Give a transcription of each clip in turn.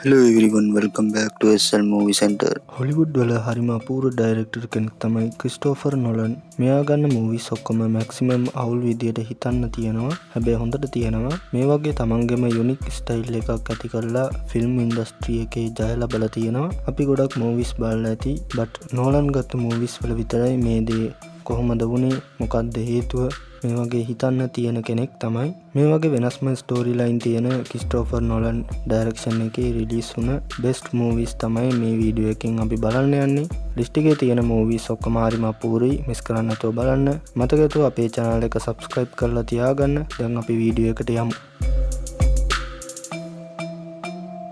Hello everyone, welcome back to SL Movie Center. Hollywood වල හරිම අපූර්ව ඩයිරෙක්ටර් කෙනෙක් තමයි ක්‍රිස්ටෝෆර් නොලන්. මෙයා ගන්න මූවිස් ඔක්කොම මැක්සිමම් අවුල් විදියට හිතන්න තියෙනවා. හැබැයි හොඳට තියෙනවා. මේ වගේ තමන්ගේම යුනික් ස්ටයිල් එකක් ඇති කරලා ෆිල්ම් ඉන්ඩස්ට්‍රි එකේ ජය ලබලා තියෙනවා. අපි ගොඩක් මූවිස් බලලා ඇති. බට් නෝලන් ගත්ත මූවිස් වල විතරයි මේ දේ කොහොමද වුනේ, මොකක්ද හේතුව, මේ වගේ හිතන්න තියෙන කෙනෙක් තමයි. මේ වගේ වෙනස්ම ස්ටෝරි ලයින් තියෙන ක්‍රිස්ටෝෆර් නොලන් ඩයිරෙක්ෂන් එකේ රිලීස් වුණ බෙස්ට් මූවිස් තමයි මේ වීඩියෝ එකෙන් අපි බලන්න යන්නේ. ලිස්ට් එකේ තියෙන මූවිස් ඔක්කොම හරිම අපූරුයි. මිස් කරන්න නැතුව බලන්න. මතක ඇතුව අපේ channel එක subscribe කරලා තියාගන්න. දැන් අපි වීඩියෝ එකට යමු.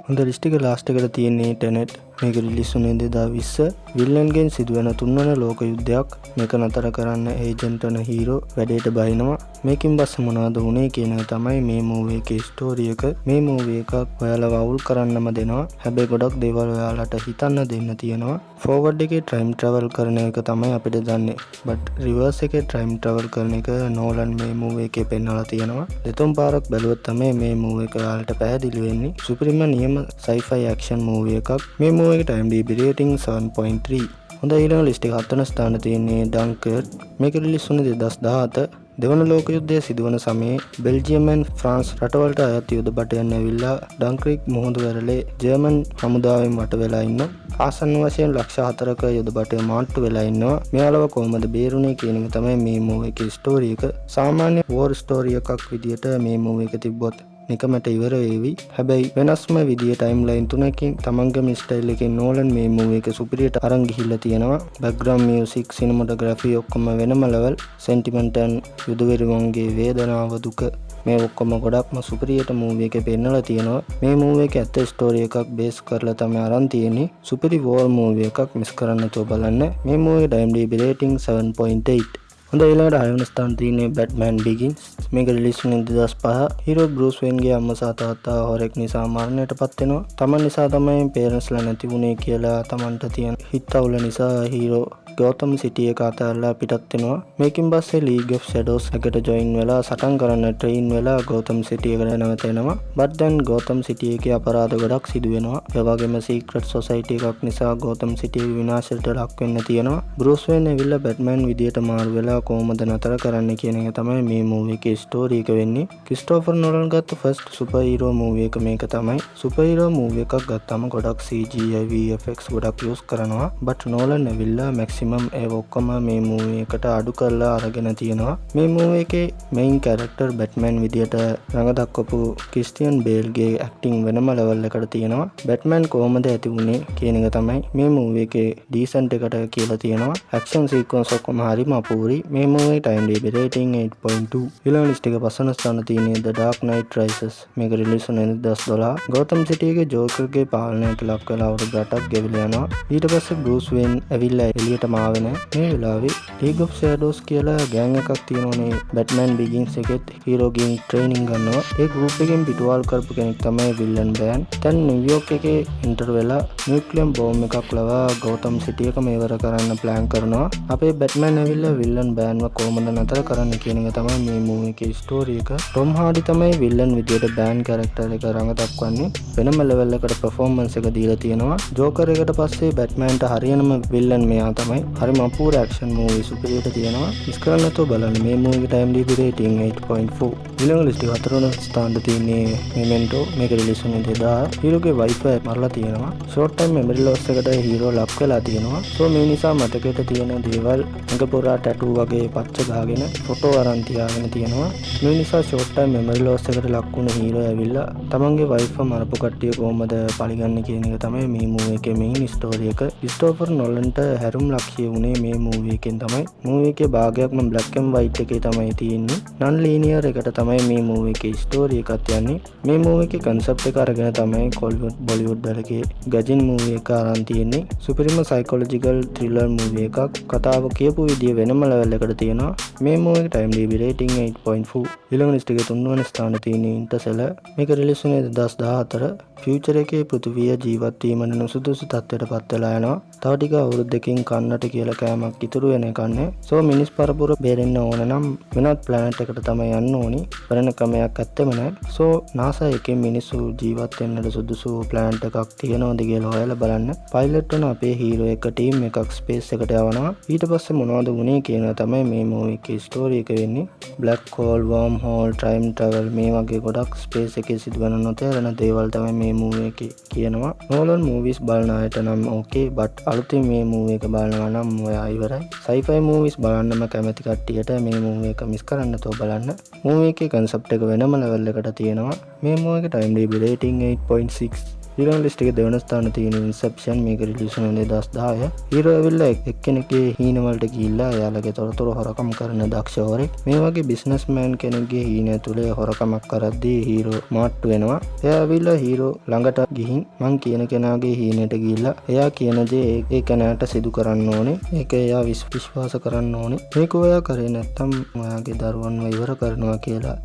හොඳ, ලිස්ට් එක ලාස්ට් එකට තියෙන්නේ ටෙනෙට්. මේක රිලීස් වුණේ 2020. විල්ලන්ගෙන් සිදුවන තුන්වන ලෝක යුද්ධයක්. මේක නතර කරන්න ඒජන්ට් වන හීරෝ වැඩේට බහිනවා. මේකින් පස්සේ මොනවද වුනේ කියන එක තමයි මේ මූවි එකේ ස්ටෝරි එක. මේ මූවි එකක් ඔයාලව අවුල් කරන්නම දෙනවා. හැබැයි ගොඩක් දේවල් ඔයාලට හිතන්න දෙන්න තියෙනවා. ෆෝවර්ඩ් එකේ ටයිම් ට්‍රැවල් කරන එක තමයි අපිට දන්නේ. බට් රිවර්ස් එකේ ටයිම් ට්‍රැවල් කරන එක නෝලන් මේ මූවි එකේ පෙන්වලා තියෙනවා. දෙතුන් පාරක් බැලුවොත් තමයි මේ මූවි එක ඔයාලට පැහැදිලි වෙන්නේ. සුපිරිම නියම සයිෆයි ඇක්ෂන් මූවි එකක්. මේ මූවි එකට IMDb rating 7.3. හොඳ, ඊළඟ ලිස්ට් එක හත්වන ස්ථානයේ තියෙන්නේ ඩන්කර්ක්. මේක රිලීස් වුණේ 2017. දෙවන ලෝක යුද්ධය සිදුවන සමයේ බෙල්ජියම් ඇන්ඩ් ෆ්‍රාන්ස් රටවලට අයත් යුද භටයන් ඇවිල්ලා ඩන්ක්‍රික් මුහුදු වෙරළේ ජර්මන් හමුදාවෙන් වට වෙලා ඉන්නවා. ආසන්න වශයෙන් ලක්ෂ 4ක යුද භටයෝ මාට්ටු වෙලා ඉන්නවා. මෙයාලව කොහොමද බේරුනේ කියන එක තමයි මේ මූවි එකේ ස්ටෝරි එක. සාමාන්‍ය වෝර් ස්ටෝරි එකක් විදියට මේ මූවි එක තිබ්බොත් නිකමට ඉවර වේවි. හැබැයි වෙනස්ම විදිය ටයිම් ලයින් තුනකින් තමන්ගේම ස්ටයිල් එකෙන් නෝලන් මේ මූවි එක සුපිරියට අරන් ගිහිල්ලා තියෙනවා. බැක්ග්‍රවුන්ඩ් මියුසික්, සිනමටෝග්‍රැෆි ඔක්කොම වෙනම ලෙවල්. සෙන්ටිමන්ට් ඇන්ඩ් යුදෙව්වන්ගේ වේදනාව, දුක, මේ ඔක්කොම ගොඩක්ම සුපිරියට මූවි එකේ පෙන්නලා තියෙනවා. මේ මූවි එක ඇත්ත ස්ටෝරි එකක් බේස් කරලා තමයි අරන් තියෙන්නේ. සුපිරි වෝර් මූවි එකක්. මිස් කරන්න නැතුව බලන්න. මේ මූවි එකට IMDb rating 7.8. හොඳ, ඊළඟට හයවන ස්ථාන තියෙන්නේ බැට්මෑන් බිගින්ස්. මේක රිලීස් වුණේ 2005. හීරෝ බෲස් වේන්ගේ අම්මා සහ තාත්තා හොරෙක් නිසා මරණයට පත් වෙනවා. තමන් නිසා තමයි පේරන්ට්ස්ලා නැති වුණේ කියලා තමන්ට තියෙන හිත අවුල නිසා හීරෝ ගෝතම් සිටි එක අතහැරලා පිටත් වෙනවා. මේකින් පස්සේ ලීග් ඔෆ් ෂැඩෝස් එකට ජොයින් වෙලා සටන් කරන්න ට්‍රේන් වෙලා ගෝතම් සිටි එකට නැවත එනවා. බට් දැන් ගෝතම් සිටි එකේ අපරාධ ගොඩක් සිදු වෙනවා. ඒ වගේම සීක්‍රට් සොසයිටි එකක් නිසා ගෝතම් සිටි විනාශයට ලක් වෙන්න තියෙනවා. බෲස් වේන් ඇවිල්ලා බැට්මෑන් විදියට මාරු වෙලා කොහොමද නතර කරන්නේ කියන එක තමයි මේ මූවි එකේ ස්ටෝරි එක වෙන්නේ. ක්‍රිස්ටෝෆර් නොලන් ගත්ත ෆස්ට් සුපර් හීරෝ මූවි එක මේක තමයි. සුපර් හීරෝ මූවි එකක් ගත්තම ගොඩක් CGI, VFX ගොඩක් යූස් කරනවා. බට් නෝලන් ඇවිල්ලා මැක්සිමම් ඒ ඔක්කොම මේ මූවි එකට අඩු කරලා අරගෙන තියෙනවා. මේ මූවි එකේ මේන් කැරක්ටර් බැට්මෑන් විදියට රඟ දක්වපු ක්‍රිස්තියන් බේල්ගේ ඇක්ටිං වෙනම ලෙවල් එකට තියෙනවා. බැට්මෑන් කොහොමද ඇති වුනේ කියන එක තමයි මේ මූවි එකේ ඩීසන්ට් එකට කියලා තියෙනවා. ඇක්ෂන් සීක්වන්ස් ඔක්කොම හරිම අපූර්වයි. මේ මූවි එකට IMDb rating 8.2. ඊළඟ ලිස්ට් එක පස්වන ස්ථාන තියෙන්නේ The Dark Knight Rises. මේක රිලීස් වුණේ 2012. ගෝතම් සිටි එකේ ජෝකර්ගේ පාලනයට ලක් වෙලා අවුරුදු 8ක් ගෙවිලා යනවා. ඊට පස්සේ බෲස් වේන් ඇවිල්ලා එළියටම ආවේ නෑ. මේ වෙලාවේ ලීග් ඔෆ් ෂැඩෝස් කියලා ගෑන් එකක් තියෙනවනේ, බැට්මෑන් බිගින්ස් එකෙත් හීරෝගෙන් ට්‍රේනින් ගන්නවා. ඒ ගෲප් එකෙන් පිටුවහල් කරපු කෙනෙක් තමයි විල්ලන් බෑන්. දැන් නිව්යෝක් එකේ එන්ටර් වෙලා නියුක්ලියම් බෝම්බ එකක් ලවා ගෝතම් සිටි එකම ඉවර කරන්න ප්ලෑන් කරනවා. අපේ බැට්මෑන් ඇවිල්ලා විල්ලන් බෑන්ව කොහොමද නතර කරන්න කියන එක තමයි මේ මූවි එකේ ස්ටෝරි එක. ටොම් හාඩි තමයි විල්ලන් විදියට බෑන් කැරක්ටර් එක රඟ දක්වන්නේ. වෙනම ලෙවල් එකට පර්ෆෝමන්ස් එක දීලා තියෙනවා. ජෝකර් එකට පස්සේ බැට්මෑන්ට හරියනම විල්ලන් මෙයා තමයි. හරිම අපූර්ව ඇක්ෂන් මූවි සුපිරියට තියෙනවා. මිස් කරන්න නැතුව බලන්න. මේ මූවි එකට IMDb rating 8.4. ඊළඟ ලිස්ට් එක හතරවන ස්ථානට තියෙන්නේ මෙමෙන්ටෝ. මේක රිලීස් වුණේ 2000. හීරෝගේ වයිෆ් මරලා තියෙනවා. ෂෝට් ටයිම් මෙමරි ලොස් එකට හීරෝ ලක් වෙලා තියෙනවා. සෝ මේ නිසා මතකයට තියෙන දේවල් ඇඟ පුරා ටැටූ වගේ පච්ච ගහගෙන ෆොටෝ අරන් තියාගෙන තියෙනවා. මේ නිසා ෂෝට් ටයිම් මෙමරි ලොස් එකට ලක් වුණ හීරෝ ඇවිල්ලා තමන්ගේ වයිෆ්ව මරපු කට්ටිය කොහොමද පලිගන්නේ කියන එක තමයි මේ මූවි එකේ මේන් ස්ටෝරි එක. ක්‍රිස්ටෝෆර් නොලන්ට හැරුම් ලක්ෂ්‍ය වුණේ මේ මූවි එකෙන් තමයි. මූවි එකේ භාගයක්ම බ්ලැක් ඇන්ඩ් වයිට් එකේ තමයි තියෙන්නේ. නන් ලීනියර් එකට තමයි මේ මූවි එකේ ස්ටෝරි එකත් යන්නේ. මේ මූවි එකේ කන්සෙප්ට් එක අරගෙන තමයි කොලිවුඩ්, බොලිවුඩ් වලගේ ගජින් මූවි එක අරන් තියෙන්නේ. සුපිරිම සයිකොලොජිකල් ත්‍රිලර් මූවි එකක්. කතාව කියපු විදිය වෙනම ලෙවල් එකට තියෙනවා. මේ මූවි එකට IMDb rating 8.4. ඊළඟ ලිස්ට් එකේ තුන්වන ස්ථානයේ තියෙන ඉන්ටර්ස්ටෙලර්. මේක රිලීස් වුණේ 2014. ෆියුචර් එකේ පෘථිවිය ජීවත් වීමට නුසුදුසු තත්ත්වයට පත් වෙලා යනවා. තව ටික අවුරුද්දකින් කන්නට කියලා කෑමක් ඉතුරු වෙන එකක් නෑ. සෝ මිනිස් පරපුර බේරෙන්න ඕන නම් වෙනත් ප්ලැනට් එකට තමයි යන්න ඕනි. වෙන ක්‍රමයක් ඇත්තෙම නෑ. සෝ NASA එකෙන් මිනිස්සු ජීවත් වෙන්නට සුදුසු ප්ලැනට් එකක් තියෙනවද කියලා හොයලා බලන්න පයිලට් වන අපේ හීරෝ එක ටීම් එකක් ස්පේස් එකට යවනවා. ඊට පස්සේ මොනවද වුනේ කියන තමයි මේ මූවි එකේ ස්ටෝරි එක වෙන්නේ. Black hole, worm hole, time travel මේ වගේ ගොඩක් ස්පේස් එකේ සිදුවන නොතේරෙන දේවල් තමයි මේ මූවි එකේ කියනවා. නෝලන් මූවිස් බලන අයට නම් ඕකේ, බට් අලුතින් මේ මූවි එක බලනවා නම් ඔයා ඉවරයි. සයිෆයි මූවිස් බලන්නම කැමති කට්ටියට මේ මූවි එක මිස් කරන්න නැතුව බලන්න. මූවි එකේ කන්සෙප්ට් එක වෙනම ලෙවල් එකට තියෙනවා. මේ මූවි එකට IMDb rating 8.6. ඊළඟ ලිස්ට් එකේ දෙවන ස්ථාන තියෙන ඉන්සෙප්ෂන්. මේක රිලීස් වුණේ 2010. හීරෝ ඇවිල්ලා එක්කෙනෙක්ගේ හීන වලට ගිහිල්ලා එයාලගේ තොරතුරු හොරකම් කරන දක්ෂ හොරෙක්. මේ වගේ බිස්නස්මෑන් කෙනෙක්ගේ හීන ඇතුලේ හොරකමක් කරද්දී හීරෝ මාට්ටු වෙනවා. එයා ඇවිල්ලා හීරෝ ළඟට ගිහින් මං කියන කෙනාගේ හීනයට ගිහිල්ලා එයා කියන දේ ඒ කෙනාට සිදු කරන්න ඕනේ. ඒක එයා විශ්වාස කරන්න ඕනේ. මේක ඔයා කරේ නැත්තම් ඔයාගේ දරුවන්ව ඉවර කරනවා කියලා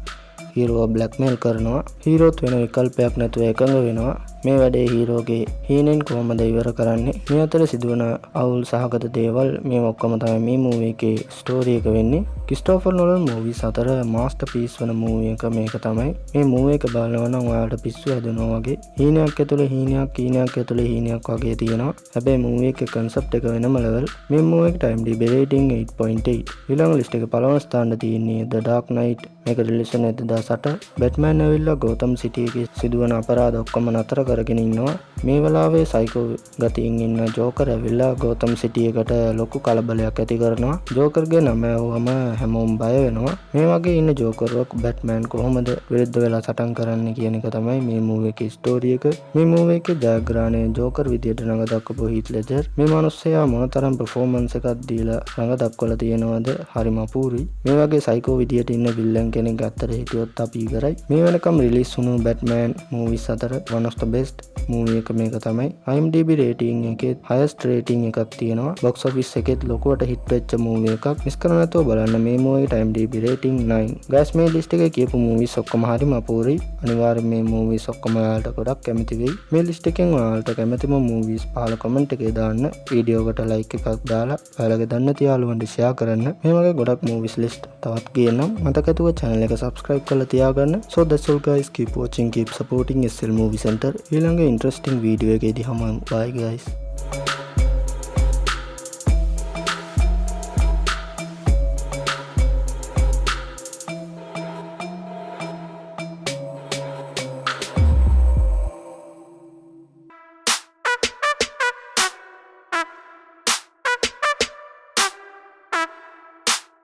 හීරෝව බ්ලැක්මේල් කරනවා. හීරෝත් වෙන විකල්පයක් නැතුව එකඟ වෙනවා. මේ වැඩේ හීරෝගේ හීනෙන් කොහොමද ඉවර කරන්නේ, මේ අතර සිදුවන අවුල් සහගත දේවල්, මේ ඔක්කොම තමයි මේ මූවි එකේ ස්ටෝරි එක වෙන්නේ. ක්‍රිස්ටෝෆර් නොලන් මූවිස් අතර මාස්ටර්පීස් වන මූවි එක මේක තමයි. මේ මූවි එක බලනවා නම් ඔයාලට පිස්සු හැදෙනවා වගේ. හීනයක් ඇතුලේ හීනයක්, හීනයක් ඇතුලේ හීනයක් වගේ තියෙනවා. හැබැයි මූවි එකේ කන්සෙප්ට් එක වෙනම ලෙවල්. මේ මූවි එකට IMDb rating 8.8. ඊළඟ ලිස්ට් එකේ පළවෙනි ස්ථානයේ තියෙන්නේ The Dark Knight. මේක රිලීස් වුණේ 2008. බැට්මෑන් ඇවිල්ලා ගෝතම් සිටි එකේ සිදුවන අපරාධ ඔක්කොම නතර කරගෙන ඉන්නවා. මේ වෙලාවේ සයිකෝ ගතියෙන් ඉන්න ජෝකර් ඇවිල්ලා ගෝතම් සිටි එකට ලොකු කලබලයක් ඇති කරනවා. ජෝකර්ගේ නම ඇහුවම හැමෝම බය වෙනවා. මේ වගේ ඉන්න ජෝකර්ව බැට්මෑන් කොහොමද විරුද්ධ වෙලා සටන් කරන්නේ කියන එක තමයි මේ මූවි එකේ ස්ටෝරි එක. මේ මූවි එකේ ජයග්‍රහණය ජෝකර් විදියට රඟ දක්වපු හීත් ලෙජර්. මේ මනුස්සයා මොනතරම් පර්ෆෝමන්ස් එකක් දීලා රඟ දක්වලා තියෙනවද, හරිම අපූරුයි. මේ වගේ සයිකෝ විදියට ඉන්න විල්ලන් කෙනෙක් ඇත්තට හිටියොත් අපි ඉවරයි. මේ වෙනකම් රිලීස් වුණු බැට්මෑන් මූවිස් අතර one of the best movie එක මේක තමයි. IMDb rating එකේ highest rating එකක් තියෙනවා. Box office එකෙත් ලොකුවට හිට් වෙච්ච මූවි එකක්. මිස් කරන්න නැතුව බලන්න. මේ මූවි එකට IMDb rating 9. Guys, මේ ලිස්ට් එකේ කියපු මූවිස් ඔක්කොම හරිම අපූරුයි. අනිවාර්යෙන් මේ මූවිස් ඔක්කොම ඔයාලට ගොඩක් කැමති වෙයි. මේ ලිස්ට් එකෙන් ඔයාලට කැමතිම මූවිස් පහල කමෙන්ට් එකේ දාන්න. වීඩියෝ එකට ලයික් එකක් දාලා ඔයාලගේ දන්න නැති යාළුවන්ට ෂෙයා කරන්න. මේ වගේ ගොඩක් මූවිස් ලිස්ට් තවත් ගේන්නම්. මතක ඇතුව channel එක subscribe කරලා තියාගන්න. So that's all, guys. Keep watching, keep supporting SL Movie Center. ඊළඟ interesting video එකේදී හමු. Bye, guys.